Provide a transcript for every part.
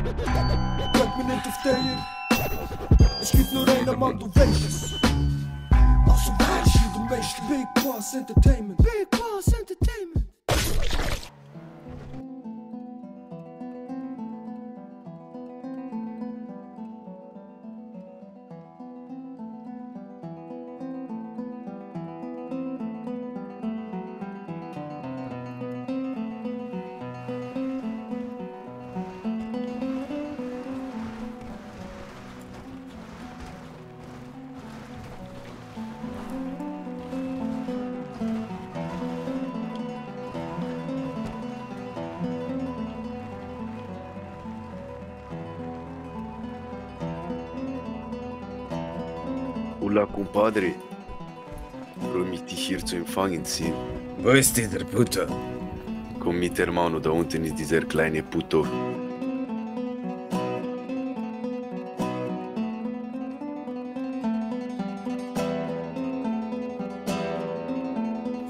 Könnt mir nicht auf den. Es gibt nur einen Mann, du weißt es. Also wer ist hier der Meister? Big Boss Entertainment. Big Boss Entertainment. Hola, compadre. Freue mich, dich hier zu empfangen, Sin. Wo ist dieser Puto? Komm mit, hermano, da unten ist dieser kleine Puto.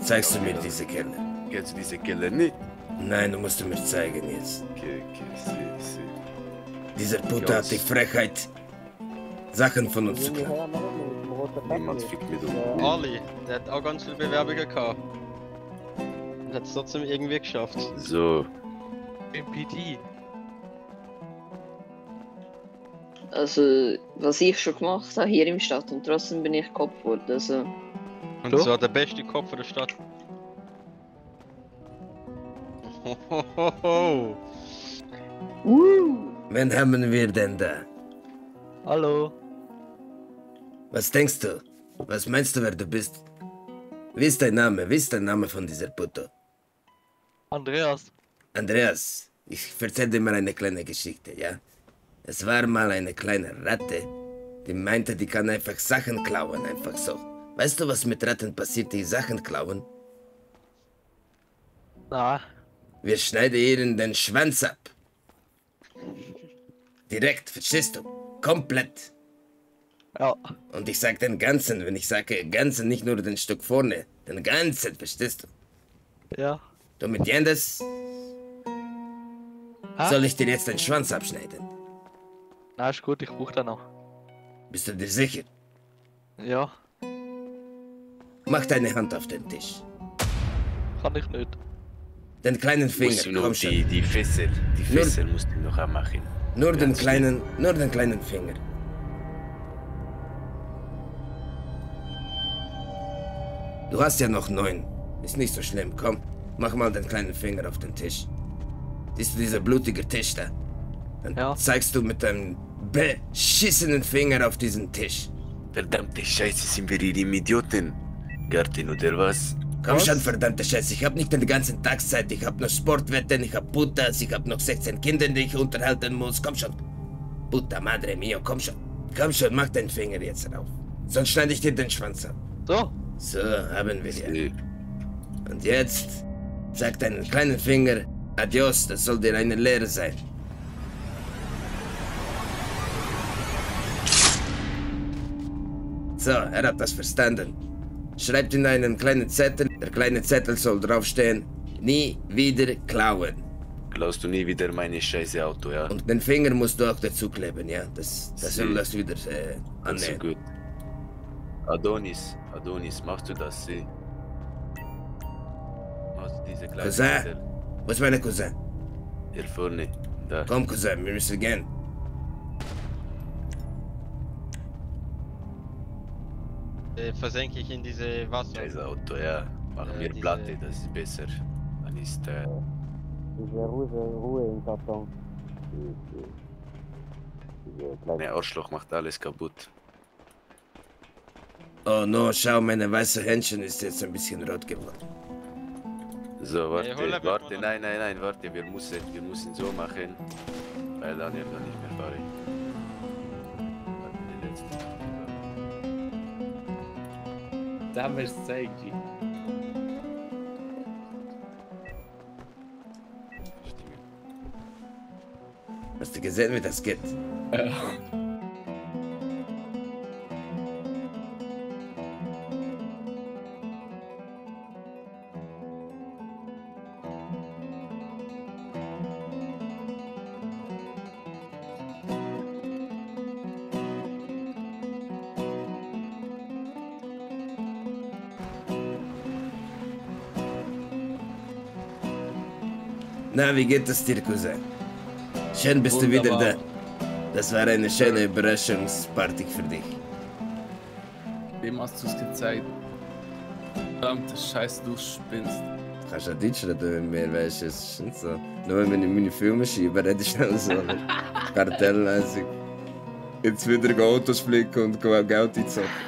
Zeigst du mir diese Kerle? Kennst du diese Keller nicht? Nein, du musst mir zeigen jetzt. Okay, si. Dieser Puto hat die Frechheit, Sachen von uns zu klauen. Niemand fickt mit uns. Ali, der hat auch ganz viele Bewerbungen gehabt. Und hat es trotzdem irgendwie geschafft. So, MPD. Also, was ich schon gemacht habe hier im Stadt und trotzdem bin ich gekopft worden. Also, Und So? so der beste Kopf der Stadt. Hohoho. Wen haben wir denn da? Hallo. Was denkst du? Was meinst du, wer du bist? Wie ist dein Name? Wie ist der Name von dieser Puto? Andreas. Andreas, ich erzähl dir mal eine kleine Geschichte, ja? Es war mal eine kleine Ratte, die meinte, die kann einfach Sachen klauen, einfach so. Weißt du, was mit Ratten passiert, die Sachen klauen? Na, Wir schneiden ihnen den Schwanz ab. Direkt, verstehst du? Komplett. ja. Und ich sag den ganzen, wenn ich sage ganzen, nicht nur den Stück vorne, den ganzen, verstehst du? Ja. Du mit Jendes, Hä? soll ich dir jetzt den Schwanz abschneiden? Na, ist gut, ich brauch da noch. Bist du dir sicher? Ja, Mach deine Hand auf den Tisch. kann ich nicht. Den kleinen musst du Finger, noch komm schon. die Fessel, Nur- musst du noch anmachen. Nur den Ganz kleinen Finger. Du hast ja noch 9. Ist nicht so schlimm. Komm, mach mal den kleinen Finger auf den Tisch. Siehst du dieser blutige Tisch da? Dann Ja. zeigst du mit deinem beschissenen Finger auf diesen Tisch. Verdammte Scheiße, sind wir hier im Idioten? Garten oder was? Komm Was? schon, verdammte Scheiße. Ich hab nicht den ganzen Tag Zeit. Ich hab noch Sportwetten, ich hab Putas, ich hab noch 16 Kinder, die ich unterhalten muss. Komm schon. Puta madre mio, komm schon. Komm schon, mach den Finger jetzt rauf. Sonst schneide ich dir den Schwanz ab. So, So, haben wir ja. Äh, Und jetzt sag deinen kleinen Finger Adios, das soll dir eine Lehre sein. So, er hat das verstanden. Schreibt in einen kleinen Zettel. Der kleine Zettel soll draufstehen: Nie wieder klauen. Klaust du nie wieder meine scheiße Auto, ja? Und den Finger musst du auch dazu kleben, ja? Das soll Sie. das wieder Also annehmen. gut. Adonis, machst du das? Sie? Machst du diese kleine Cousin. Zettel? Wo ist meine Cousin? Hier vorne, da. Komm, Cousin, wir müssen gehen. Versenke ich in diese Wasser. Scheiße Auto, ja. Mach mir diese- Platte, das ist besser. Dann ist Ruhe im Karton. der Arschloch macht alles kaputt. Oh no, schau, meine weiße Händchen ist jetzt ein bisschen rot geworden. So, warte, Holla, warte, wir- nein, warte, wir müssen so machen, weil Daniel kann nicht mehr fahren. Warte, die letzte. Da haben wir es gezeigt. Hast du gesehen, wie das geht? Na, wie geht es dir, Cousin? Schön bist du wieder da. Das war eine schöne Überraschungsparty für dich. Wem hast du es gezeigt? Verdammte Scheiße, du spinnst. Kannst du auch Deutsch reden, wenn mir weißt, es ist nicht so. Nur wenn ich meine Filme schiebe, rede ich schnell so. Kartellmäßig. Jetzt wieder Autos flicken und Geld einzocken.